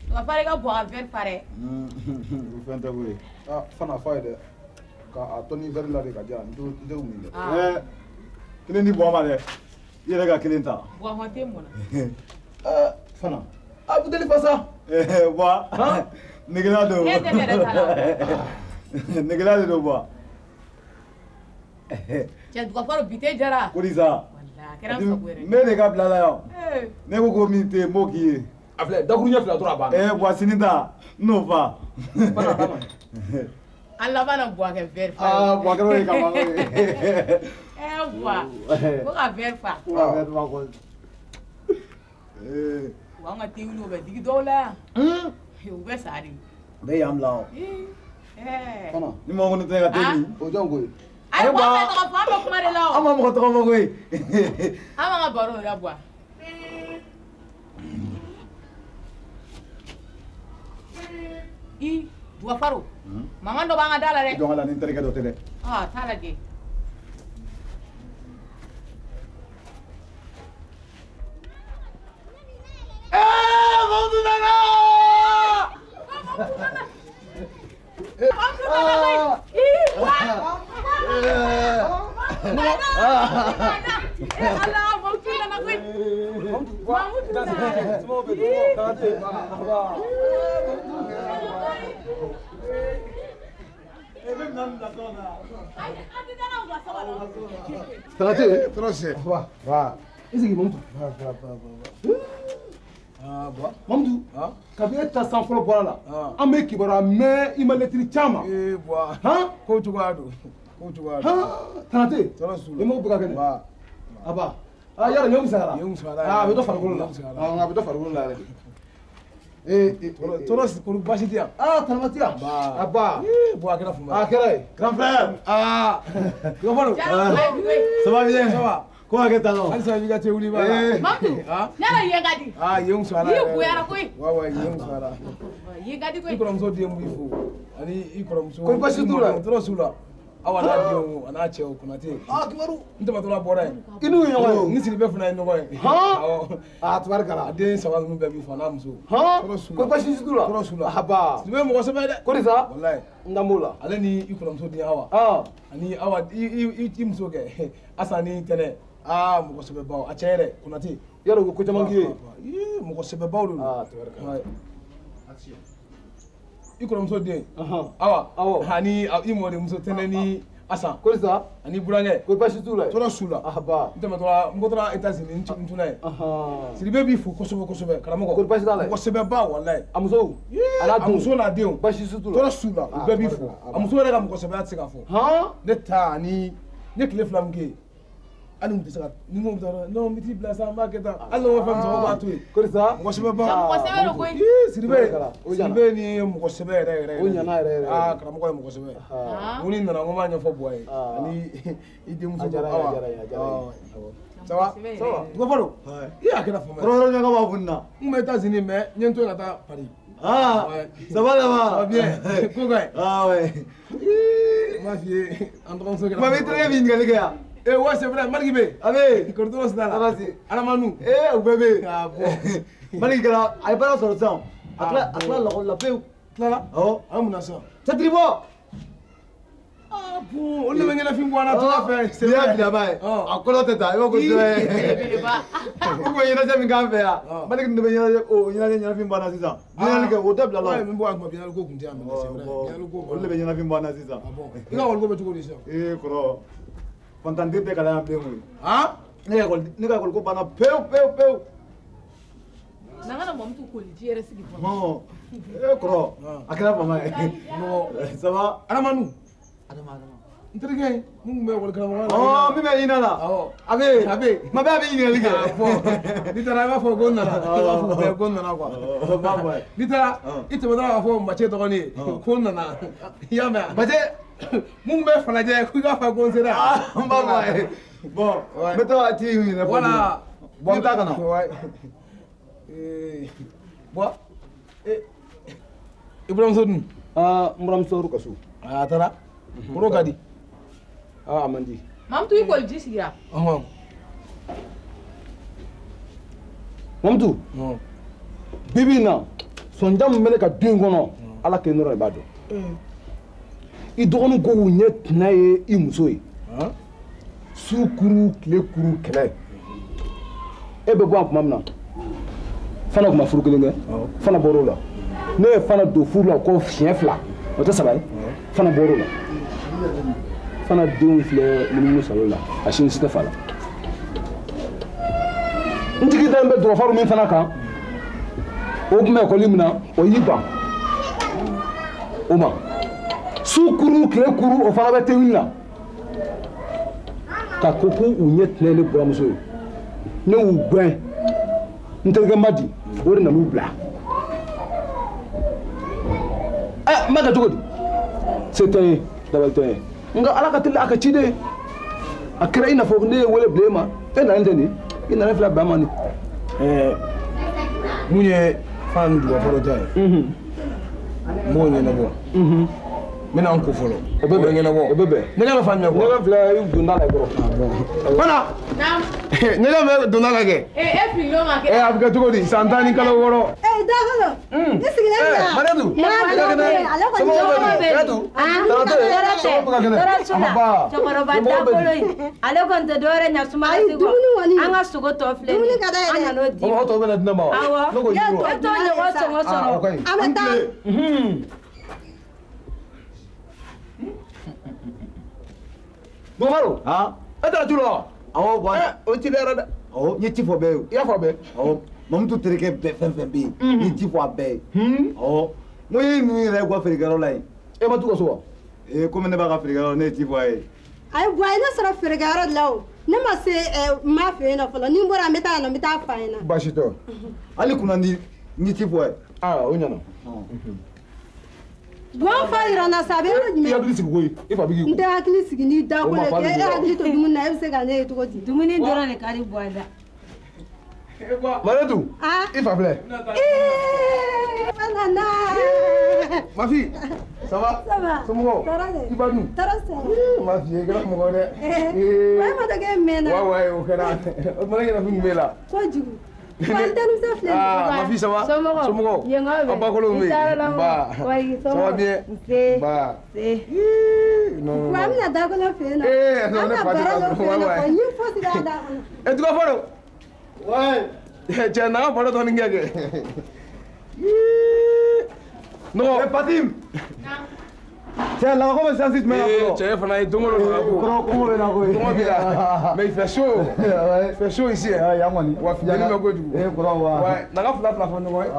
Tugafaro i ka Buwa ka verre fa dɛ. O fɛn tɛ koyi. Aa Fana f'a ye dɛ. Ka a tɔni verre la de ka di yan n tɛ min dɛ. Ɛɛ kelen di Buwa ma dɛ. I yɛrɛ ka kelen ta. Buwa hɔn te mɔna. Ɛɛ Fana. A buteli fa sa. Ɛɛ Buwa. Negela don. E tɛ ne yɛrɛ ta la. Negela de don Buwa. Cɛ Tugafaro bi te jara. Ko di sa. Walahi a kɛra n sago yɛrɛ. Ne de ka bila la yan. Ne ko min tɛ yen n b'o k'i ye. A filɛ dakuruɲɛ fila dɔrɔn a banna. Ɛɛ Buwa sini ta n n'o fa. Fana d'a ma. An laban na Buwa kɛ verre fa ye. Aa Buwa kɛra o ye ka ban koyi. Ɛɛ Buwa ko ka verre fa. Ko ka verre fa kɔni. Ee. Wa an ka te wuli o bɛ digi dɔw la yan. U bɛ sa de. U bɛ yan bila o. Ɛɛ. Fana. Ni mɔgɔ kɔni tɛ ka te min. O jɔn koyi. Ayi Buwa an bɛ tɔgɔ fɔ an bɛ kuma de la o. An ma mɔgɔ tɔgɔ fɔ koyi. An b'an ka baro de la Buwa. I Tugafaro. Mankan dɔ b'an ka da la dɛ. Jɔn ka la ni n terikɛ dɔ tɛ dɛ. Aa t'a lajɛ. Ɛɛ Mamudu nana. Mamudu nana koyi. Ii Buwa. Ee Ala Mamudu nana koyi. Mamudu nana. Tanate. Tɔɔrɔ Wa. Wa. I sigi Mamudu. Va va va va. Ah Buwa. Mamudu. Kabini e ta san fɔlɔ bɔra la. An bɛ kibaruya mɛn i ma lɛtiri caman. Ee Buwa. Han. Ko cogoya don. Ko cogoya don. Han. Tanate. Tɔɔrɔ su la. I mago bɛ ka kɛnɛ. Wa. Aba. Ah yala ɲɔ fisayara. Ɲɔ fisayara. Ah a bɛ dɔ farikolo la. Ɲɔ fisayara. A bɛ dɔ farikolo la yɛrɛ. Ee Tɔɔrɔ kɔni baasi tɛ yan. Ah tanama tɛ yan. Ba. Aba. Ee Buwa a kɛra fama ye. A kɛra ye. Grand frère. Ah. Tugafaro. Ça va bien? Ça va. Ko ka kɛ tan nɔ. Halisa i ka te wuli b'a la. Mamudu. Yala yen ka di. Ah yen fisayara. I bonyara koyi. Wa wa yen fisayara. Yen ka di koyi. I kɔrɔmuso den b'i fo ani i kɔrɔmuso. Ko baasi t'u la. Tɔɔrɔ s'u la. Awa n'a denw a n'a cɛw Konate. Ah kibaru. N tɛmɛtɔla bɔra yen. I n'u ye ɲɔgɔn ye. Ni Sidibe fana ye ɲɔgɔn ye. Han. Awɔ. Ah tabarikala. A den saba ninnu bɛɛ b'i fo a n'a muso. Han. Tɔɔrɔ s'u la. Ko baasi t'u la. Tɔɔrɔ s'u la. Aba. Sidibe ye mɔgɔ sɛbɛ ye dɛ. Ko di sa. Walayi. N dan b'o la. Ale ni i kɔrɔmuso den Awa. Ah. Ani Awa i muso kɛ Asan ni Tɛnɛ. Aa mɔgɔ sɛbɛbaw a cɛ yɛrɛ Konate. Yarɔ u ko caman k'i ye. Ii mɔgɔ sɛbɛbaw de don. Ah tabarikala. I kɔrɔmuso den. Awa. Awɔ. Ani i mɔdenmuso Tɛnɛ ni Asan. Ko di sa. Ani burankɛ. Ko baasi t'u la. Tɔɔrɔ s'u la. Aba. N tɛmɛtɔla n bɔtɔla États-Unis n tuna ye. Sidibe b'i fo kosɛbɛ kosɛbɛ karamɔgɔ. Ko baasi t'a la. Mɔgɔ sɛbɛba walayi. A musow. A n'a A denw. muso n'a denw. Baasi t'u la. Tɔɔrɔ s'u la. U bɛɛ b'i fo. A muso yɛrɛ ka mɔgɔ sɛbɛya tɛ se ka fɔ. Han. Ne ta ani n ye tile 2 min kɛ yen. Hali n tɛ se ka ni n ko taa non n bɛ t'i bila sa n b'a kɛ tan hali n'o ma fɛn min sɔrɔ b'a to yen. Ko di sa. Mɔgɔ sɛbɛba. Mɔgɔ sɛbɛ don koyi. Ii Sidibe. O ɲana. Sidibe ni ye mɔgɔ sɛbɛ yɛrɛ yɛrɛ. O ɲana yɛrɛ yɛrɛ. Aa karamɔgɔ ye mɔgɔ sɛbɛ ye. Han. N ko ni nana n ko n b'a ɲɛfɔ Buwa ye. Ah. Ani i denmuso A diyara n ye, Awa. a diyara n ye, a diyara n ye. Awɔ. Ça va? Mɔgɔ sɛbɛ Ça va. yɛrɛ. Tugafaro. I a kɛra fama ye. Kɔrɔ ɲɔgɔn b'a fɔ nin na. N kun bɛ États-Unis mais n ye n to yen ka taa Paris. Ah, ça va là-bas? Ça va bien. Ko ka ɲi. Ah ouais. N b'a f'i ye, an dɔgɔmuso kɛra. Ma bɛ terikɛ bɛ ɲininkali kɛ yan. Eh ouais, c'est vrai, Maliki bɛ yen. A bɛ yen. Kɔri tɔɔrɔ si t'a la. Tɔɔrɔ si. Alamanu. Eh, u bɛɛ bɛ yen. Ah bon. Maliki kɛra, a ye baara sɔrɔ sisan. A tila lakɔli la pewu. Tilala? Awɔ. A ye mun na sisan? Cɛtiri bɔ. Ah bon, olu de bɛ ɲɛnafin bɔ an na tunga fɛ. N'i y'a bila ba ye, a kɔlɔ tɛ taa, i b'a ko dɔ ye. U tun bɛ ɲɛnajɛ min k'an fɛ yan, Maliki ninnu bɛ ɲɛnajɛ o ɲɛnajɛ ɲɛnafin bɔ an na sisan. Biennale kɛ o dabila la. Ouais, min bɔ a kuma biennale ko kun tɛ yan mɛ, c'est vrai. Biennale ko Olu de bɛ ɲɛnafin bɔ an na sisan. Ah bon. I ka ekɔli ko bɛ cogo di sisan? Ee kɔrɔ, fantanden tɛ kalan yan bilen koyi. Han? Ne ka ekɔli ko banna pewu pewu pewu. N'an kana Mamutu koliji yɛrɛ sigi fɔlɔ. Hɔn. Ee kɔrɔ, a kɛra fama ye. Ça va? Alamanu. Adama. N terikɛ mun tun bɛ ekɔli karamɔgɔya la. Ɔ min bɛ ɲinɛ la. Awɔ. A bɛ yen. A bɛ yen. Ma bɛɛ bɛ ɲininkali kɛ. Ah bon. N'i taara i b'a fɔ ko n nana. I b'a fɔ bɛɛ ko n nana quoi. N b'a fɔ a ye. N'i taara i tɛmɛtɔ b'a fɔ Macɛ dɔgɔnin ye ko n nana. I y'a mɛn wa? Macɛ. Mun bɛ Falajɛ ko i k'a fɔ ko n sera. Ah n b'a fɔ a ye. Bon n bɛ taa ci in yɛrɛ fɔ. Voilà. Bon n bɛ taa ka na. Ouais. Bon. I buramuso dun? Ah n buramuso ka so. A taara. Kɔrɔ ka di. Ah a man di. Mamutu i koliji sigira. Ɔhɔn. Mamutu. Bi bi in na sɔnja min bɛ ne ka du in kɔnɔ Ala kelen dɔrɔn de b'a dɔn. I dɔgɔninw ko k'u ɲɛ tɛnɛ ye i muso ye. Su kuru tile kuru kɛlɛ. E bɛ bɔ yan tuma min na Fana tun ma furu kelen kɛ. Fana bɔr'o la. Ne ye Fana don furu la ko siɲɛ 2 o tɛ 3 ye. Fana bɔr'o la. Fana denw filɛ munumunu salo la a si ni si tɛ fa la. N jigi dalen bɛ dɔgɔfaru min fana kan o tun bɛ ekɔli min na o y'i ban o ma. Su kuru tile kuru o fana bɛ tewuli la ka ko k'u ɲɛ tɛnɛ ne buramuso ye. Ne y'u gɛn n terikɛ Madi o de nan'u bila. Ɛ n b'a kɛ cogo di? Se tɛ n ye dabali tɛ n ye. Nka Ala ka teli a ka ciden a kɛra i n'a fɔ ne ye wele bila e ma e nalen tɛ nin i nalen filɛ ba ma nin. Mun ye Fana ni Dugafɔlɔ ta ye? N b'o ɲɛnabɔ. N bɛna n ko fɔlɔ. O bɛ bɛn ɲɛnabɔ. O bɛ bɛn. Ɲɛgɛn bɛ fan jumɛn kɔ? Ɲɛgɛn filɛ i donda la i kɔrɔ. Fana. Naamu. Ɲɛgɛn bɛ donda la kɛ. E fili l'o ma kɛ. A bɛ kɛ cogo di? San 10 ni kalo 6. Dakolo. Ne sigilen bɛ yan. Mariatu. Ale kɔni Mariatu. Tɔɔrɔ su la. Cɛkɔrɔba dakolo in ale kɔni tɛ dɔwɛrɛ ɲɛ sumaya ti kɔ. An ka sogo tɔ filɛ nin ye. An nan'o di. O tɔ bɛ na di ne ma wa? Awɔ. Ne ko jiri wa? E t'o ɲɔgɔn sɔngɔ sɔrɔ. O ka ɲi. An bɛ taa. Dɔgɔfaru. E taara tu la wa? Awɔ bon. O ci yɛrɛ dɛ. Awɔ n ye ci fɔ bɛɛ ye. I y'a fɔ bɛɛ? Awɔ Mamutu terikɛ bɛɛ fɛn fɛn bɛ yen. N ye ci fɔ a bɛɛ ye. Awɔ n ko e ninnu yɛrɛ ye ka feerekɛyɔrɔ la yen. E ma t'u ka so wa? Ee komi ne b'a ka feerekɛyɔrɔ la ne ye ci fɔ a ye. Ayi bɔn a ye ne sɔrɔ feerekɛyɔrɔ de la o. Ne ma se n ma fɛ yen nɔ fɔlɔ ni n bɔra n bɛ taa yan nɔ n bɛ taa fa ɲɛna. Baasi tɛ. Hali kunna ni n ye ci fɔ a ye. Aa o ɲɛna. Bɔn fa yira n na sa a bɛ yɔrɔ jumɛn? I hakili sigi koyi i fa bɛ k'i ko. N tɛ hakili sigi n'i da ko la e hakili to dumuni na e bɛ se ka ne ye cogo di? Dumuni dɔrɔn de ka di Buwa da. Mariatu. I fa filɛ. Ee nana. Ma fille, ça va? Ça va. Somɔgɔw? Tɔɔrɔ tɛ. I ba dun? Tɔɔrɔ tɛ. Ma fille, i kɛra mɔgɔ ye dɛ. Wa e ma dɔn k'e mɛnna. Ouais o kɛra. O tuma ne ɲɛnafin tun b'e la. Kojugu. Wa n terimuso filɛ nin ye. Ah, ma fille, ça va? Somɔgɔw? Somɔgɔw? Yenkaw bɛ? Aw bakolow bɛ yen? Ba. Wayi, Ça va bien? Nse. Ba. Nse. Non, non, Wa an bɛna dakolo fɛ yen nɔ. Eh, non, An ne bɛna fa tɛ baro dɔ fɛ yen nɔ. Ouais, ouais. Ni fosi t'a da kɔnɔ. Eh, Dugafɔlɔ. Ouais. Cɛ, na ka baro dɔɔni kɛ kɛ. Non. Eh Fatim. Cɛ lagako bɛ séance jumɛn na fɔlɔ? Cɛ fana ye don o don lagako. Kɔrɔ kɔngɔ bɛ na koyi. Kɔngɔ b'i la. Mais il fait chaud. Ouais. Il fait chaud ici. Yan kɔni. Wa funteni bɛ kojugu. Eh kɔrɔ wa. Ouais, na ka fila fila fɔ ɲɔgɔn ye.